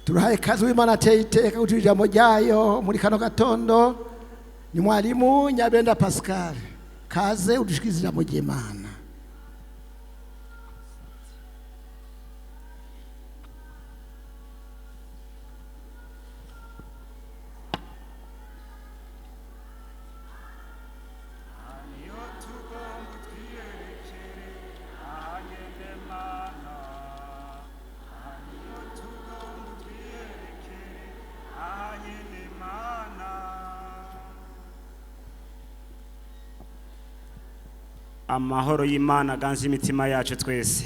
Turahaye kazi w'Imana ateye iteka guca ijambo ryayo muri kano gatondo. Ni mwarimu Nyabenda Pascal, kaze udushikirize ijambo ry'Imana. Amahoro y'Imana aganze imitima yacu twese.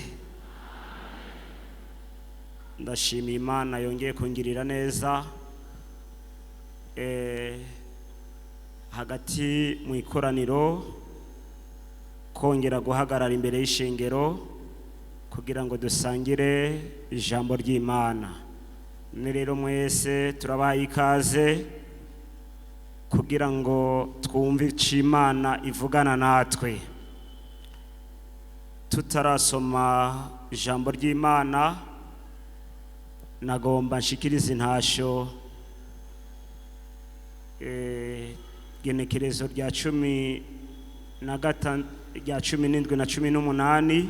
Ndashimiye Imana yongeye kungirira neza hagati mu ikoraniro, kongera guhagarara imbere y'ishengero kugira ngo dusangire ijambo ry'Imana. None rero mwese turabaha ikaze kugira ngo twumve ico Imana ivugana natwe. Tutarasoma ijambo ry'Imana, nagomba nshikirize intasho genekerezo rya 15 rya 17 na 18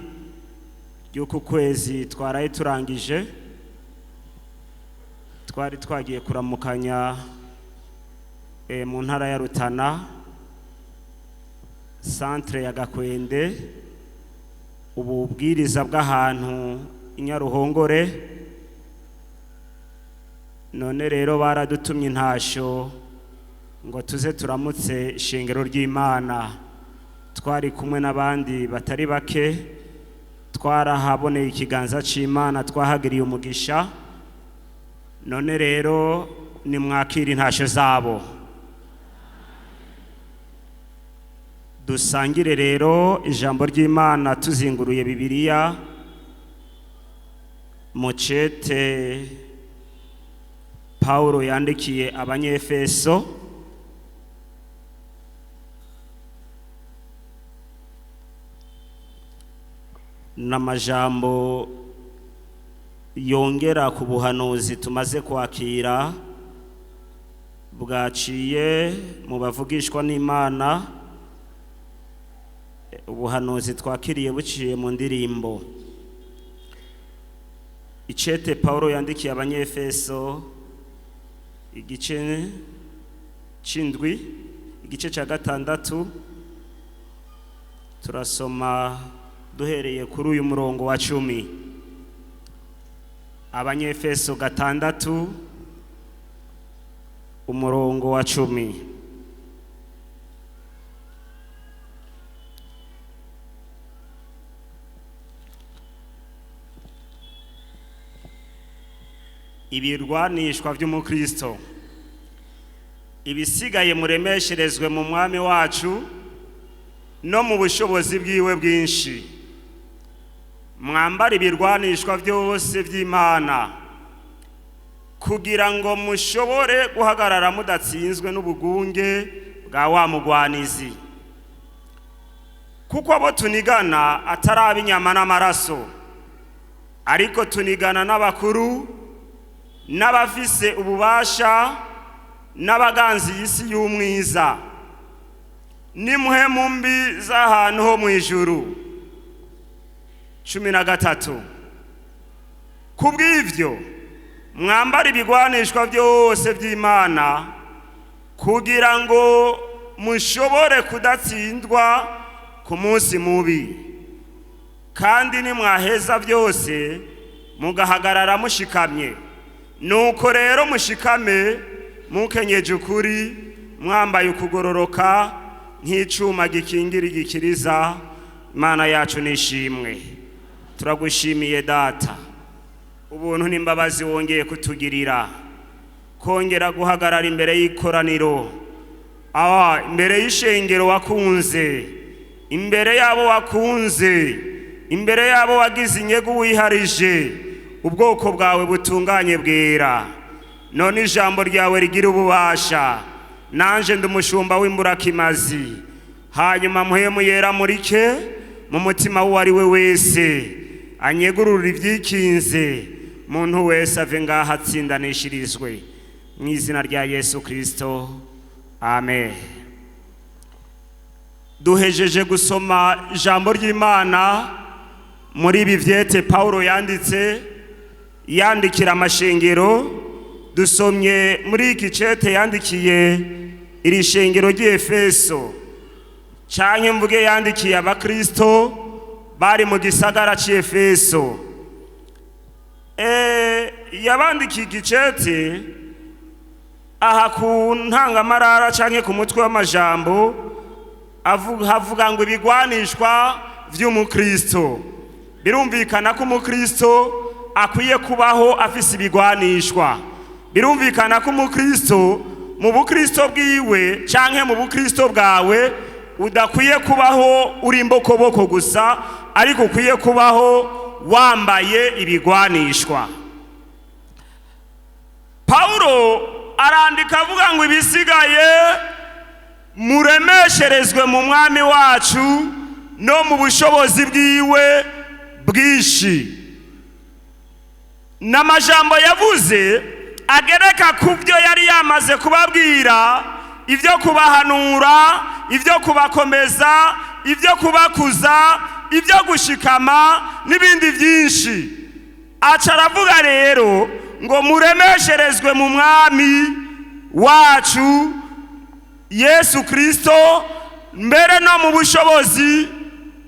ry'uku kwezi twaraye turangije. Twari twagiye kuramukanya mu ntara ya Rutana, centre ya Gakwende, ubu bwiriza bw'ahantu Inyaruhongore. None rero baradutumye intasho ngo tuze turamutse ishengero ry'Imana. Twari kumwe n'abandi batari bake, twarahaboneye ikiganza c'Imana, twahagiriye umugisha. None rero nimwakira intasho zabo, dusangire rero ijambo ry'Imana tuzinguruye Bibiliya mu cete Paulo yandikiye Abanyefeso, n'amajambo yongera ku buhanuzi tumaze kwakira bwaciye mu bavugishwa n'Imana, ubuhanuzi twakiriye buciye mu ndirimbo. Icete Paulo yandikiye Abanyefeso, igice c'indwi, igice ca 6, turasoma duhereye kuri uyu murongo wa 10. Abanyefeso 6 umurongo wa 10. Ibirwanishwa by'umukristo. Ibisigaye muremesherezwe mu mwami wacu no mu bushobozi bwiwe bwinshi. Mwambare ibirwanishwa byose by'Imana kugira ngo mushobore guhagarara mudatsinzwe n'ubugunge bwa wa mugwanizi. Kuko abo tunigana atari ab'inyama n'amaraso, ariko tunigana n'abakuru, n'abafise ububasha, n'abaganzi y'isi y'umwiza, n'impwemu mbi z'ahantu ho mu ijuru. 13. Kubw'ivyo mwambare ibigwanishwa byose by'Imana kugira ngo mushobore kudatsindwa ku munsi mubi, kandi nimwaheza byose mugahagarara mushikamye. Nuko rero mushikame mukenyeje ukuri, mwambaye ukugororoka nk'icuma gikingira igikiriza. Imana yacu nishimwe. Turagushimiye Data, ubuntu n'imbabazi wongeye kutugirira, kongera guhagarara imbere y'ikoraniro, imbere y'ishengero wakunze, imbere yabo wakunze, imbere yabo wagize inyegu wiharije, ubwoko bwawe butunganye bwera. None ijambo ryawe rigira ububasha, nanje ndi umushumba w'imburakimazi. Hanyuma muhemu yera murike mu mutima w'uwo ari we wese, anyegurura ibyikinze, Muntu wese ave ngaha atsindanishirizwe mu izina rya Yesu Kristo, amen. Duhejeje gusoma ijambo ry'Imana muri ibi vyete Paulo yanditse yandikira amashengero. Dusomye muri iki cete yandikiye iri shengero ry'Efeso, canke mvuge yandikiye abakristo bari mu gisagara c'Efeso. Yabandikiye igicete aha ku ntangamarara canke ku mutwe w'amajambo havuga ngo ibigwanishwa vy'umukristo. Birumvikana ko umukristo akwiye kubaho afise ibigwanishwa. Birumvikana ko umukristo mu bukristo bwiwe canke mu bukristo bwawe udakwiye kubaho uri imbokoboko gusa, ariko ukwiye kubaho wambaye ibigwanishwa. Paulo arandika avuga ngo ibisigaye muremesherezwe mu mwami wacu no mu bushobozi bwiwe bwinshi. N'amajambo yavuze agereka ku byo yari yamaze kubabwira, ibyo kubahanura, ibyo kubakomeza, ibyo kubakuza, ibyo gushikama n'ibindi byinshi. Aca aravuga rero ngo muremesherezwe mu mwami wacu Yesu Kristo, mbere no mu bushobozi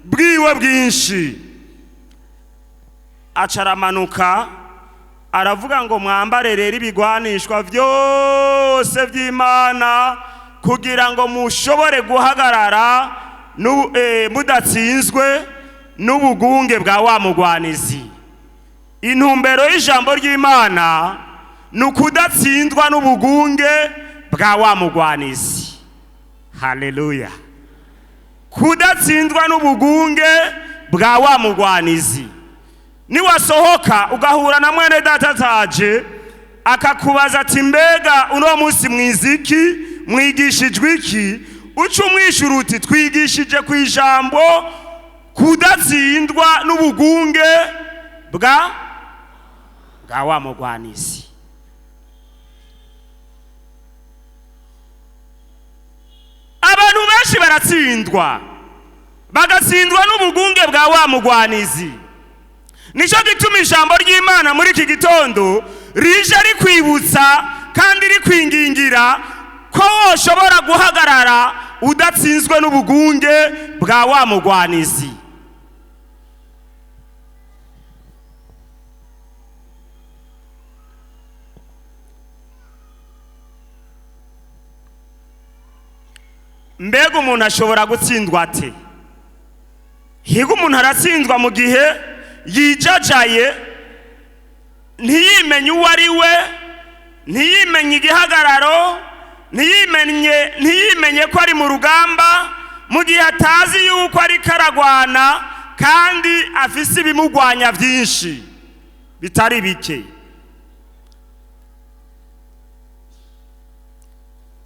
bwiwe bwinshi. Aca aramanuka aravuga ngo mwambare rero ibigwanishwa byose by'Imana kugira ngo mushobore guhagarara mudatsinzwe n'ubugunge bwa wa mugwanizi. Intumbero y'ijambo ry'Imana ni ukudatsindwa n'ubugunge bwa wa mugwanizi. Haleluya! Kudatsindwa n'ubugunge bwa wa mugwanizi. Niwasohoka ugahura na mwene data taje akakubaza ati mbega uno munsi mwiziki mwigishijwe iki, uca umwishyura uti twigishije ku ijambo kudatsindwa n'ubugunge bwa wa mugwanizi. Abantu benshi baratsindwa, bagatsindwa n'ubugunge bwa wa mugwanizi. Nicyo gituma ijambo ry'Imana muri iki gitondo rije rikwibutsa kandi rikwingingira ko woshobora guhagarara udatsinzwe n'ubugunge bwa wa mugwanizi. Mbega umuntu ashobora gutsindwa ate? Higa umuntu aratsindwa mu gihe yijajaye, ntiyimenye uwo ari we, ntiyimenye igihagararo, ntiyimenye ko ari mu rugamba, mu gihe atazi yuko ari karagwana kandi afise ibimugwanya byinshi bitari bike.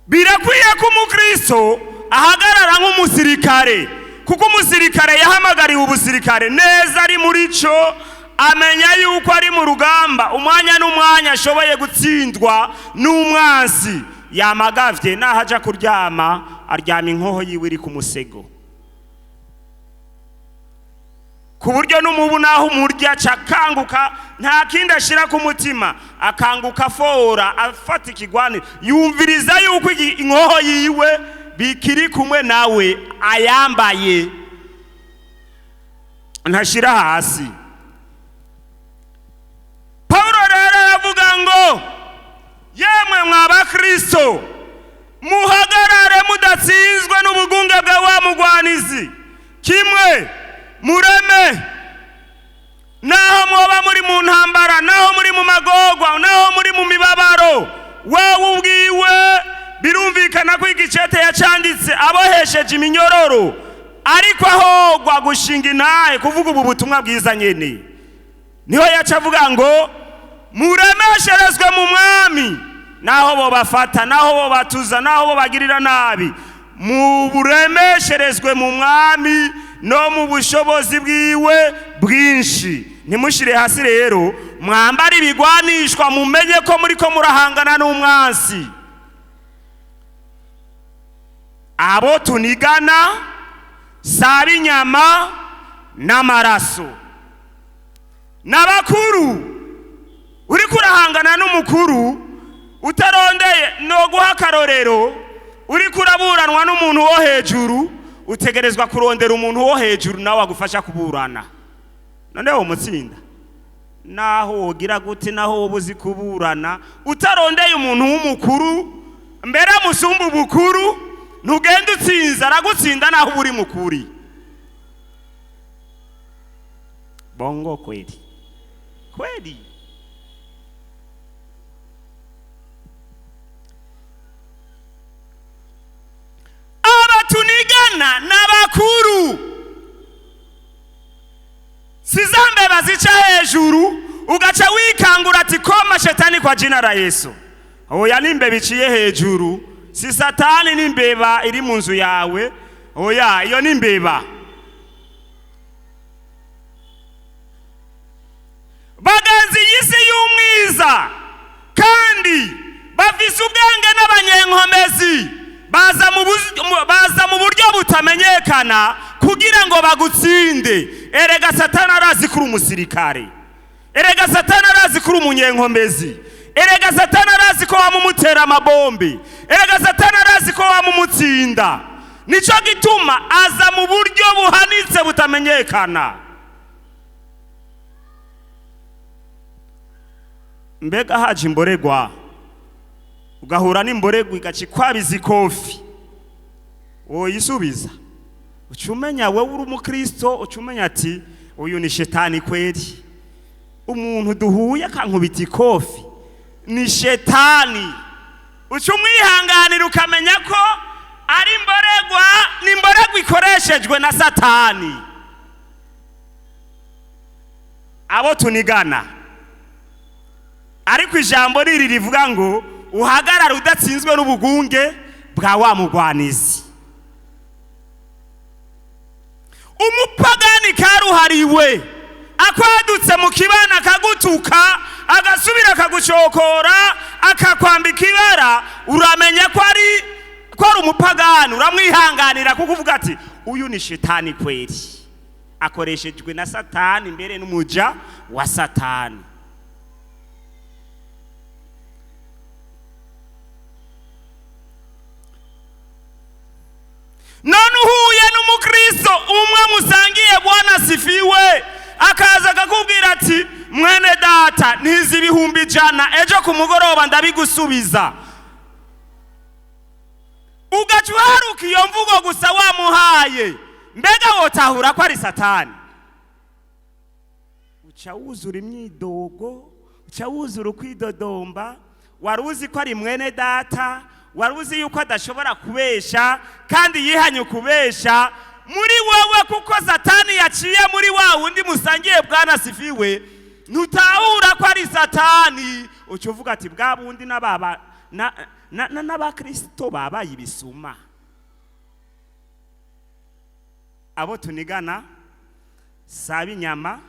Birakwiye ko umukristo ahagarara nk'umusirikare, kuko umusirikare yahamagariwe ubusirikare neza ari muri cyo, amenya yuko ari mu rugamba, umwanya n'umwanya ashoboye gutsindwa n'umwansi. Yamagavye naho aja kuryama aryama inkoho yiwe iri ku musego, ku buryo n'umubu naho umurya akanguka nta kindi ashira ku mutima, akanguka afora afata ikigwani, yumviriza yuko inkoho yiwe bikiri kumwe nawe, ayambaye ntashira hasi. Paulo rero aravuga ngo yemwe mwa bakristo, muhagarare mudatsinzwe n'ubugunge bwa wa mugwanizi. Kimwe mureme, naho mwoba muri mu ntambara, naho muri mu magorwa, naho muri mu mibabaro, wewe ubwiwe birumvikana ko igicete yacanditse abohesheje iminyororo, ariko ahogwa gushinga intahe kuvuga ubu butumwa bwiza nyene. Niho yaca avuga ngo muremesherezwe mu mwami, naho bo bafata, naho bo batuza, naho bo bagirira nabi, muburemesherezwe mu mwami no mu bushobozi bwiwe bwinshi. Ntimushire hasi rero, mwambare ibigwanishwa, mumenye ko muriko murahangana n'umwansi. Abo tunigana saba inyama n'amaraso n'abakuru. Uriko urahangana n'umukuru utarondeye no guha akarorero, uriko uraburanwa n'umuntu wo hejuru, utegerezwa kurondera umuntu wo hejuru nawe agufasha kuburana. None wo mutsinda naho wogira gute, naho woba uzi kuburana, utarondeye umuntu w'umukuru mbere musumba ubukuru, ntugenda utsinze, aragutsinda naho uba uri mukuri. Bongo kweli kweli. Abatunigana n'abakuru, si za mbeba zica hejuru ugaca wikangura ati koma shetani kwa jina la Yesu. Oya, n'imbeba iciye hejuru si satani, n'imbeba iri mu nzu yawe. Oya, iyo n'imbeba. Baganzi y'isi y'umwiza kandi bafise ubwenge n'abanyenkomezi, baza mu buryo butamenyekana kugira ngo bagutsinde. Erega satani arazi kuri umusirikare, erega satani arazi kuri umunyenkomezi, erega satani arazi ko wamumutera amabombe, erega satani arazi ko wamumutsinda. Nico gituma aza mu buryo buhanitse butamenyekana. Mbega haje imboregwa, ugahura n'imboregwa igacikwabiza ikofi, woyisubiza? Uca umenya wewe uri umukristo, uca umenya ati uyu ni shetani kweli. Umuntu duhuye akankubita ikofi ni shetani. Uca umwihanganira ukamenya ko ari imboregwa, ni imboregwa ikoreshejwe na satani. Abo tunigana, ariko ijambo riri rivuga ngo uhagarare udatsinzwe n'ubugunge bwa wa mugwanizi. Umupagani karuhariwe akwadutse mu kibana akagutuka, agasubira akagucokora, akakwambika ibara, uramenya ko ari umupagani, uramwihanganira kuko uvuga ati uyu ni shetani kweli, akoreshejwe na satani mbere n'umuja wa satani. None uhuye n'umukristo umwe musangiye Bwana sifiwe, akaza akakubwira ati mwene data ntizi 100,000 ejo ku mugoroba ndabigusubiza, ugaca uharuka iyo mvugo gusa wamuhaye, mbega wotahura ko ari satani? Uca wuzura imyidogo, uca wuzura ukwidodomba. Wari uzi ko ari mwene data, wari uzi yuko adashobora kubesha kandi yihanye kubesha muri wowe, kuko satani yaciye muri wa wundi musangiye Bwana sifiwe, ntutahura ko ari satani. Uca uvuga ati bwa bundi n'abakristo babaye ibisuma. Abo tunigana saba inyama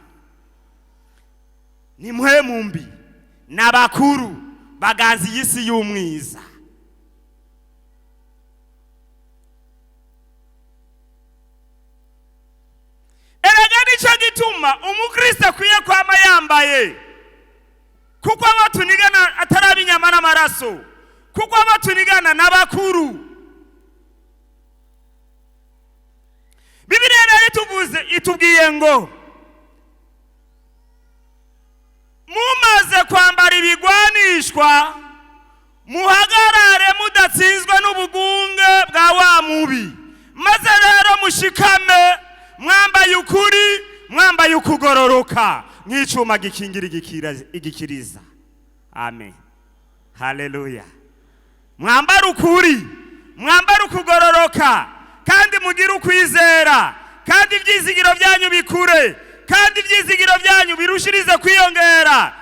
ni mpwemumbi n'abakuru baganzi y'isi y'umwiza. Erega nico gituma umukristo akwiye kwama yambaye, kuko abo tunigana atari inyama n'amaraso, kuko abo tunigana n'abakuru. Bibiliya rero itubwiye ngo mumaze kwambara ibigwanishwa muhagarare mudatsinzwe n'ubugunge bwa wa mubi, maze rero mushikame mwambaye ukuri, mwambaye ukugororoka nk'icuma gikingira igikiriza. Amen, haleluya. Mwambare ukuri, mwambare ukugororoka, kandi mugire ukwizera, kandi ibyizigiro byanyu bikure, kandi ibyizigiro byanyu birushirize kwiyongera.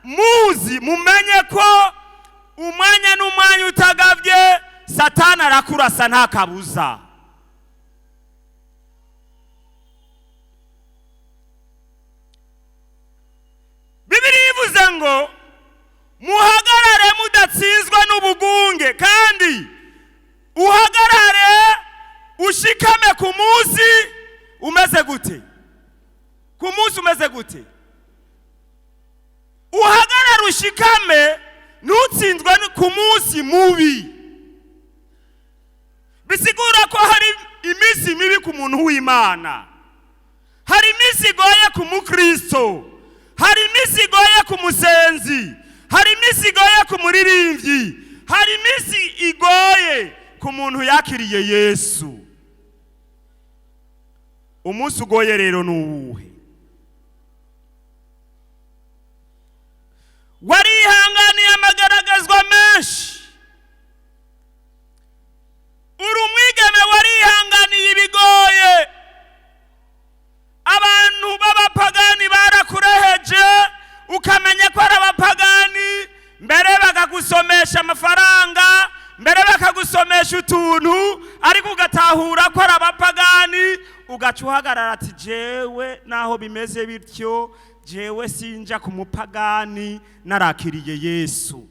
Muzi mumenye ko umwanya n'umwanya utagavye satani arakurasa nta kabuza. Bibiliya ivuze ngo muhagarare mudatsinzwe n'ubugunge, kandi uhagarare ushikame ku munsi umeze gute? Ku munsi umeze gute? Uhagarare ushikame, ntutsinzwe ku munsi mubi. Bisigura ko hari iminsi mibi ku muntu w'Imana, hari iminsi igoye ku mukristo, hari iminsi igoye ku musenzi, hari iminsi igoye ku muririmbyi, hari iminsi igoye ku muntu yakiriye Yesu. Umunsi ugoye rero ni uwuhe? Warihanganiye amagaragazwa menshi, uri umwigeme warihanganiye ibigoye, abantu b'abapagani barakureheje ukamenya ko ari abapagani, mbere bakagusomesha amafaranga, mbere bakagusomesha utuntu, ariko ugatahura ko ari abapagani, ugaca uhagarara ati jewe naho bimeze bityo, jewe sinja ku mupagani, narakiriye Yesu.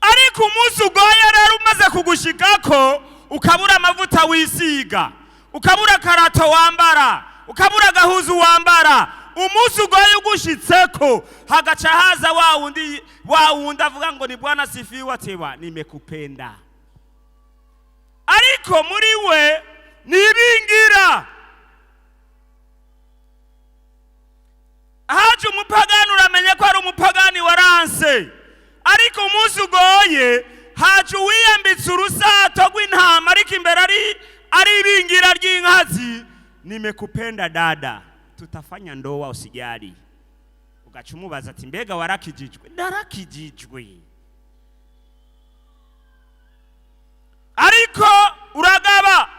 Ariko umunsi ugoye rero umaze kugushikako, ukabura amavuta wisiga, ukabura karato wambara, ukabura agahuzu wambara, umunsi ugoye ugushitseko, hagaca haza wa wundi, wa wundi avuga ngo ni Bwana sifiwe, ati wa nimekupenda, ariko muri we nibingira. Haje umupagani, uramenye ko ari umupagani waranse, ariko umunsi ugoye haje uwiyambitse urusato rw'intama, ariko imbere ari ibingira ry'inkazi. Nimekupenda dada, tutafanya ndoa, usijali. Ugaca umubaza ati mbega warakijijwe? Narakijijwe. Ariko uragaba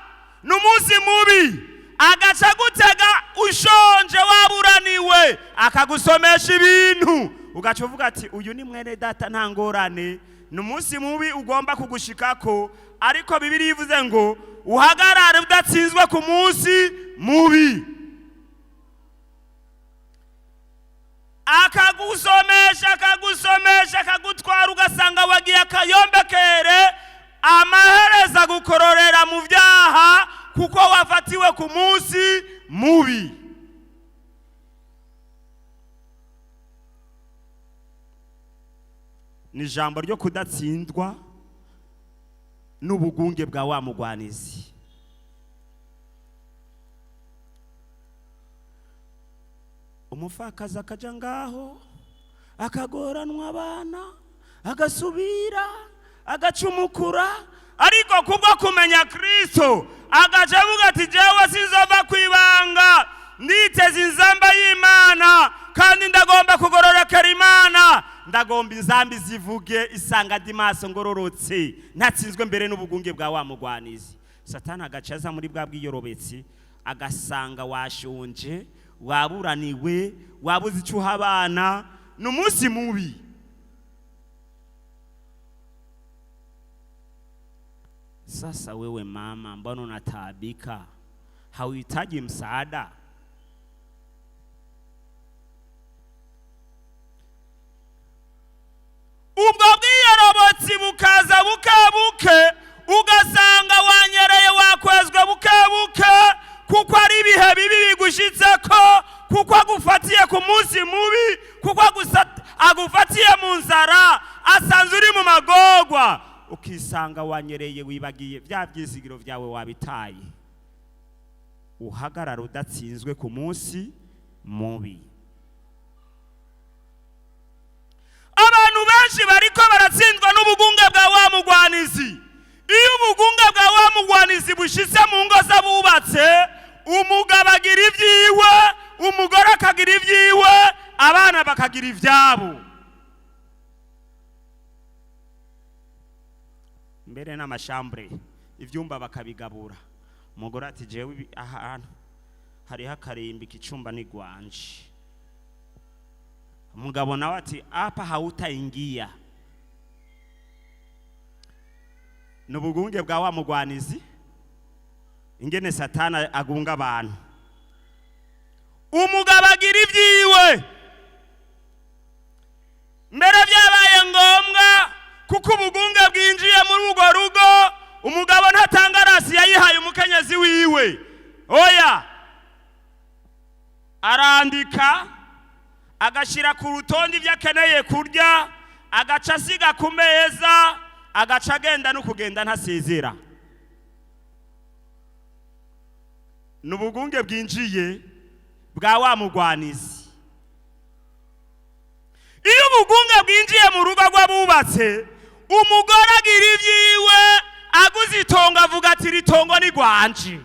ni umunsi mubi, agaca gutega ushonje waburaniwe, akagusomesha ibintu, ugaca uvuga ati uyu ni mwene data, nta ngorane. Ni umunsi mubi ugomba kugushikako, ariko Bibiliya ivuze ngo uhagarare udatsinzwe ku munsi mubi. Akagusomesha, akagusomesha, akagutwara, ugasanga wagiye akayombekere, amaherezo agukororera mu byaha kuko wafatiwe ku munsi mubi. Ni ijambo ryo kudatsindwa n'ubugunge bwa wa mugwanizi. Umupfakazi akaja ngaho akagoranwa abana, agasubira agacumukura, ariko kubwo kumenya Kristo agaca avuga ati jewe sinzova kwibanga, niteze inzamba y'Imana, kandi ndagomba kugororokera Imana, ndagomba inzamba izivuge isanga ndi maso ngororotse, ntatsinzwe mbere n'ubugunge bwa wa mugwanizi. Satani agaca aza muri bwa bwiyorobetsi, agasanga washonje, waburaniwe, wabuze icyo uha abana, ni umunsi mubi. Sasa wewe mama, mbona unataabika? Hauhitaji msaada? Ubwo bwiyorobotsi bukaza buke buke, ugasanga wanyereye, wakwezwe buke buke, kuko ari ibihe bibi bigushitseko, kuko agufatiye ku munsi mubi, kuko agufatiye mu nzara, asanze uri mu magorwa, ukisanga wanyereye, wibagiye bya byizigiro byawe wabitaye. Uhagarara udatsinzwe ku munsi mubi. Abantu benshi bariko baratsindwa n'ubugunge bwa wa mugwanizi. Iyo ubugunge bwa wa mugwanizi bushitse mu ngo z'abubatse, umugabo agira ibyiwe, umugore akagira ibyiwe, abana bakagira ibyabo, mbere n'amashambure, ivyumba bakabigabura. Umugore ati jewe ahantu hariho akarimbi, icumba ni gwanje. Umugabo nawe ati hapa hautaingia. Ni ubugunge bwa wa mugwanizi, ingene Satana agunga abantu. Umugabo agira ibyiwe. Mbere byabaye ngombwa, kuko ubugunge bwinjiye muri urwo rugo, umugabo ntatanga ration yayihaye umukenyezi wiwe. Oya, arandika, agashyira ku rutonde ibyo akeneye kurya, agaca asiga ku meza, agaca agenda, no kugenda ntasezera. Ni ubugunge bwinjiye bwa wa mugwanizi. Iyo ubugunge bwinjiye mu rugo rw'abubatse, umugore agira ibyiwe. Aguze itongo, avuga ati: "Iri tongo ni rwanje."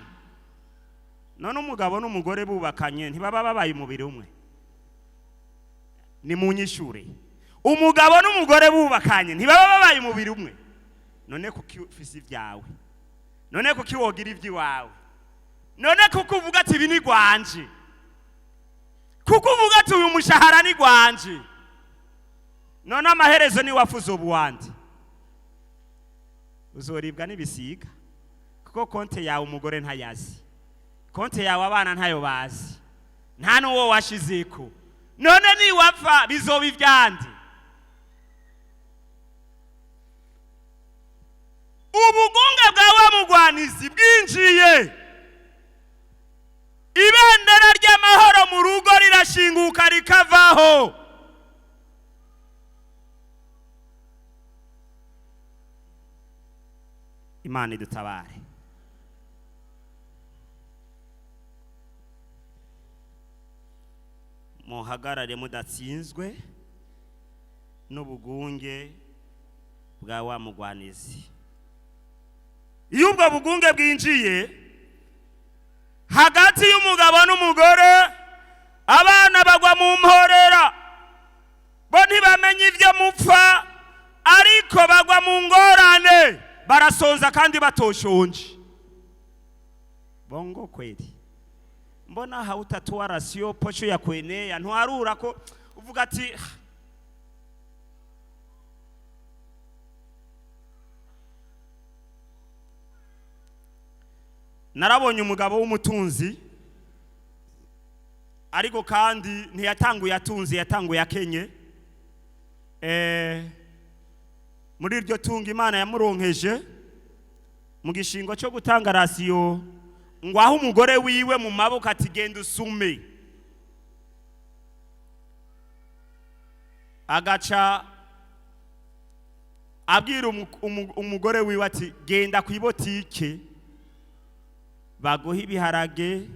None umugabo n'umugore bubakanye, ntibaba babaye umubiri umwe? Ni mu nyishure. Umugabo n'umugore bubakanye, ntibaba babaye umubiri umwe? None kuki ufise ibyawe? None kuki wogira iby'iwawe? None kuko uvuga ati: "Ibi ni rwanje"? Kuko uvuga ati: "Uyu mushahara ni rwanje"? None amaherezo ni wafuze ubuwandi, uzoribwa n'ibisiga, kuko konte yawe umugore ntayazi, konte yawe abana ntayo bazi, nta n'uwo washizeko. None niwapfa, bizoba ibyandi? Ubugunge bwa wa mugwanizi bwinjiye, ibendera ry'amahoro mu rugo rirashinguka, rikavaho. Imana idutabare. Muhagarare mudatsinzwe n'ubugunge bwa wa mugwanizi. Iyo ubwo bugunge bwinjiye hagati y'umugabo n'umugore, abana bagwa mu mporera. Bo ntibamenye ibyo mupfa, ariko bagwa mu ngorane, barasonza kandi batoshonje. Bongo kweli? Mbona hautatoa ration posho ya kuenea? Ntwarura ko uvuga ati: "Narabonye umugabo w'umutunzi, ariko kandi ntiyatanguye atunze, yatanguye akenye." Muri iryo tungo Imana yamuronkeje, mu gishingo cyo gutanga ration ngo aho umugore wiwe mu maboko ati: "Genda usume", agaca abwira umugore wiwe ati: "Genda ku ibotike, baguha ibiharage,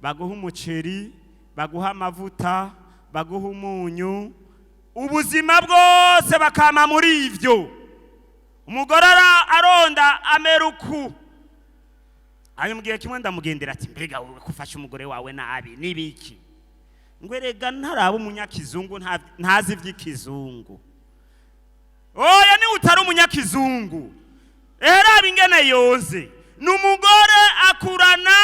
baguha umuceri, baguha amavuta, baguha umunyu, ubuzima bwose bakama muri ivyo." Umugore aronda ameruku. Hanyuma igihe kimwe ndamugendera ati: "Mbega wowe kufasha umugore wawe nabi nibiki?" Ngo: "Erega ntaraba umunyakizungu, ntazi ivy'ikizungu." Oya, niba utari umunyakizungu, eraba ingene yoze. Ni umugore akurana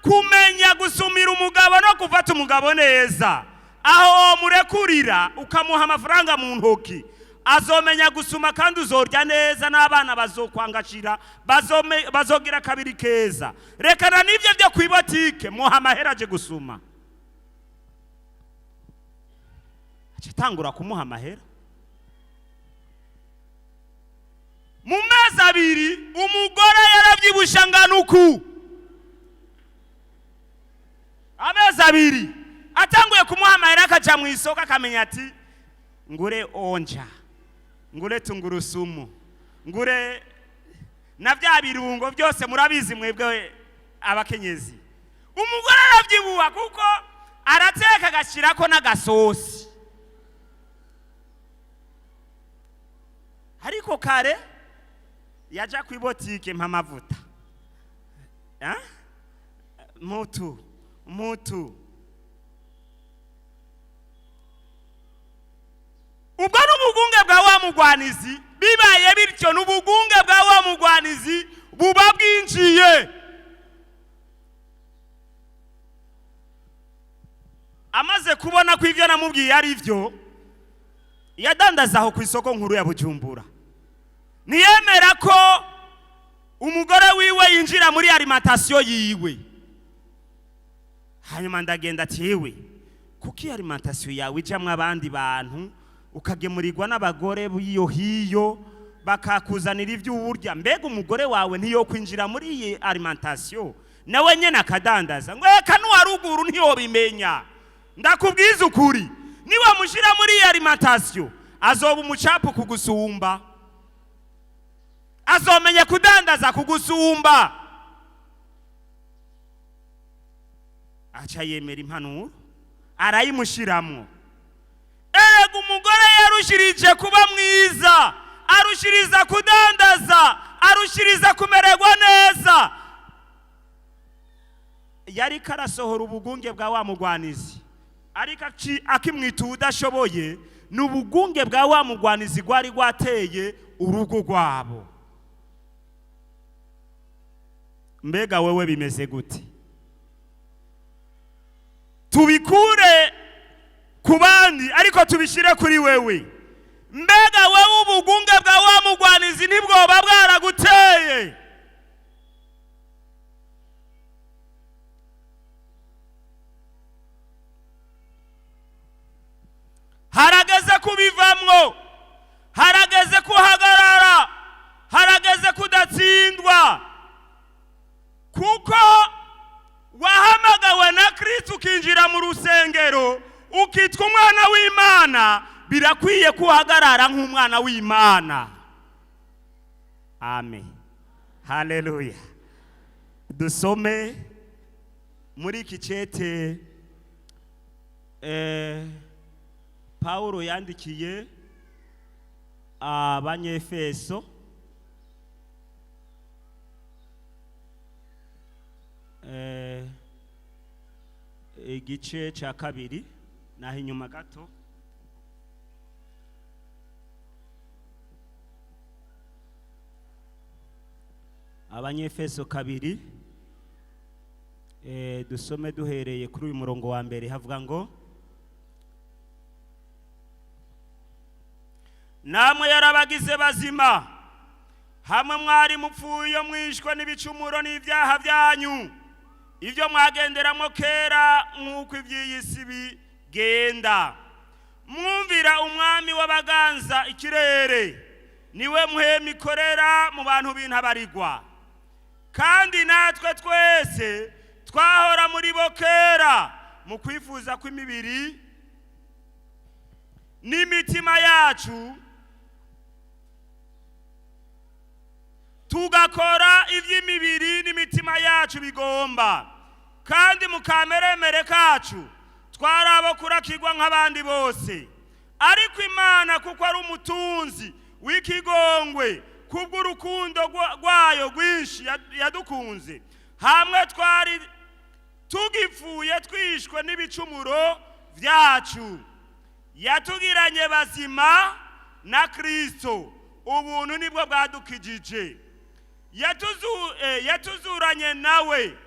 kumenya gusumira umugabo no gufata umugabo neza. Aho murekurira ukamuha amafaranga mu ntoki, azomenya gusuma kandi uzorya neza, n'abana bazokwangashira, bazogira kabiri keza. Rekana n'ibyo byo ku ibotike, muha amahera aje gusuma. Aca atangura kumuha amahera. Mu mezi 2 umugore yarabyibusha angana uku. Amezi 2 atanguye kumuha amahera, akaja mu isoko, akamenya ati: "Ngure onja, ngure tungurusumu, ngure na bya birungo byose." Murabizi mwebwe abakenyezi. Umugore arabyibuha kuko arateka, agashyirako n'agasosi. Ariko kare yaja ku ibotike: "Mpa amavuta." Ah? Mutu mutu. Ubwo n'ubugunge bwa wa mugwanizi. Bibaye bityo, n'ubugunge bwa wa mugwanizi buba bwinjiye. Amaze kubona ko ibyo namubwiye ari byo, yadandaza aho ku isoko nkuru ya Bujumbura. Ntiyemera ko umugore wiwe yinjira muri alimentation yiwe. Hanyuma ndagenda ati: "Yewe, kuko iyo alimentation yawe ijamwo abandi bantu, ukagemurirwa n'abagore b'iyo hiyo, bakakuzanira ibyo urya, mbega umugore wawe ntiyo kwinjira muri iyi alimentation, nawe nyene akadandaza?" Ngo: "Eka, n'uwaruguru ntiyobimenya." Ndakubwiza ukuri, niwamushyira muri iyi alimentation, azoba umucapu kugusumba, azomenya kudandaza kugusumba. Aca yemera impanuro, arayimushiramwo. Erega umugore yarushirije kuba mwiza, arushiriza kudandaza, arushiriza kumererwa neza. Yariko arasohora ubugunge bwa wa mugwanizi, ariko akimwita udashoboye. Ni ubugunge bwa wa mugwanizi rwari rwateye urugo rwabo. Mbega wewe bimeze gute? Tubikure ku bandi, ariko tubishyire kuri wewe. Mbega wewe, ubugunge bwa wa mugwanizi ntibwoba bwaraguteye? Harageze kubivamwo, harageze kuhagarara, harageze kudatsindwa, kuko wahamagawe na Kristo, ukinjira mu rusengero, ukitwa umwana w'Imana. Birakwiye kuhagarara nk'umwana w'Imana. Amen, haleluya. Dusome muri iki cete Pawulo yandikiye Abanyefeso, igice cya kabiri, naho inyuma gato. Abanyefeso 2, dusome duhereye kuri uyu murongo wa mbere. Havuga ngo: "Namwe yarabagize bazima hamwe mwari mupfuye mwishwe n'ibicumuro n'ibyaha byanyu, ibyo mwagenderamo kera nk'uko iby'iyi si bigenda, mwumvira umwami w'abaganza ikirere, niwe muhema ikorera mu bantu b'intabarigwa. Kandi natwe twese twahora muri bo kera mu kwifuza kw'imibiri n'imitima yacu, tugakora iby'imibiri n'imitima yacu bigomba. Kandi mu kameremere kacu twari abo kurakirwa nk'abandi bose. Ariko Imana, kuko ari umutunzi w'ikigongwe, kubw'urukundo rwayo rwinshi yadukunze, hamwe twari tugipfuye twishwe n'ibicumuro byacu, yatugiranye bazima na Kristo. Ubuntu nibwo bwadukijije. Yatuzuranye nawe,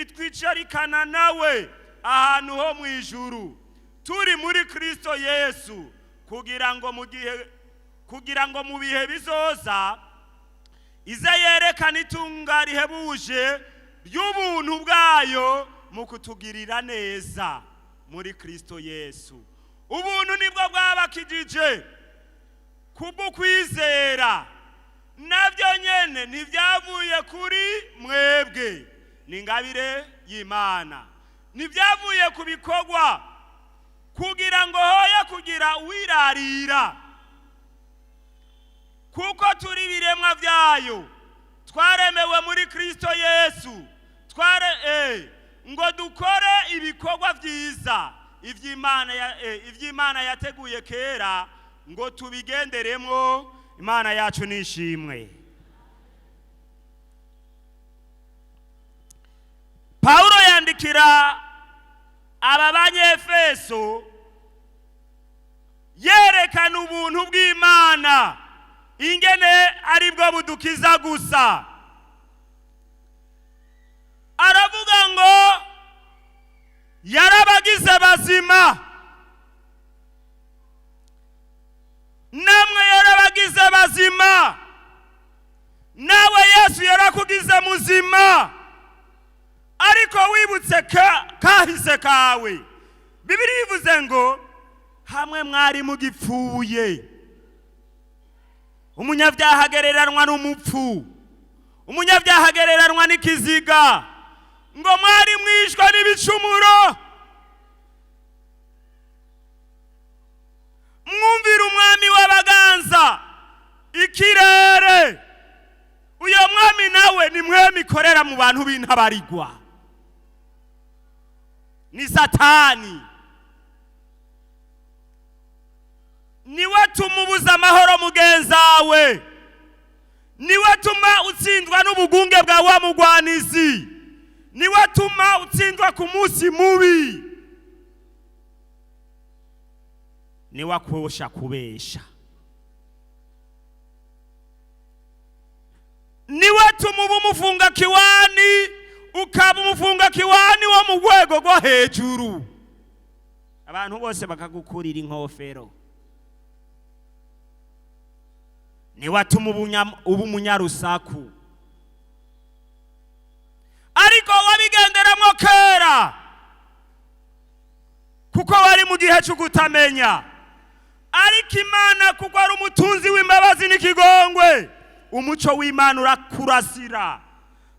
itwicarikana nawe ahantu ho mu ijuru, turi muri Kristo Yesu, kugira ngo mu bihe bizoza ize yerekana itunga rihebuje ry'ubuntu bwayo mu kutugirira neza muri Kristo Yesu. Ubuntu nibwo bwabakijije kubwo kwizera, nabyo nyene ntibyavuye kuri mwebwe, ni ingabire y'Imana. Ntibyavuye ku bikorwa, kugira ngo hoye kugira uwirarira. Kuko turi ibiremwa byayo, twaremewe muri Kristo Yesu tware ngo dukore ibikorwa byiza iby'Imana yateguye kera ngo tubigenderemo." Imana yacu nishimwe. Pawulo yandikira aba Banyefeso yerekana ubuntu bw'Imana, ingene ari bwo budukiza gusa. Aravuga ngo yarabagize bazima, namwe yarabagize bazima. Nawe Yesu yarakugize muzima. Ariko Ariko wibutse kahise kawe, Bibiliya ivuze ngo hamwe mwari mugipfuye. Umunyabyaha agereranwa n'umupfu, umunyabyaha agereranwa n'ikiziga. Ngo mwari mwishwe n'ibicumuro, mwumvira umwami w'abaganza ikirere. Uyo mwami nawe ni mwemi ikorera mu bantu b'intabarigwa, ni Satani. Niwe tumubuza amahoro mugenzawe, niwe tuma utsindwa n'ubugunge bwa wa mugwanizi, niwe tuma utsindwa ku munsi mubi, niwe akosha kubesha, niwe tuma uba umufunga kiwani, ukaba umufunga kiwani wo mu rwego rwo hejuru, abantu bose bakagukurira inkofero. Niwe atuma uba umunyarusaku. Ariko wabigenderamo kera kuko wari mu gihe cyo kutamenya. Ariko Imana, kuko ari umutunzi w'imbabazi n'ikigongwe, umuco w'Imana urakurasira,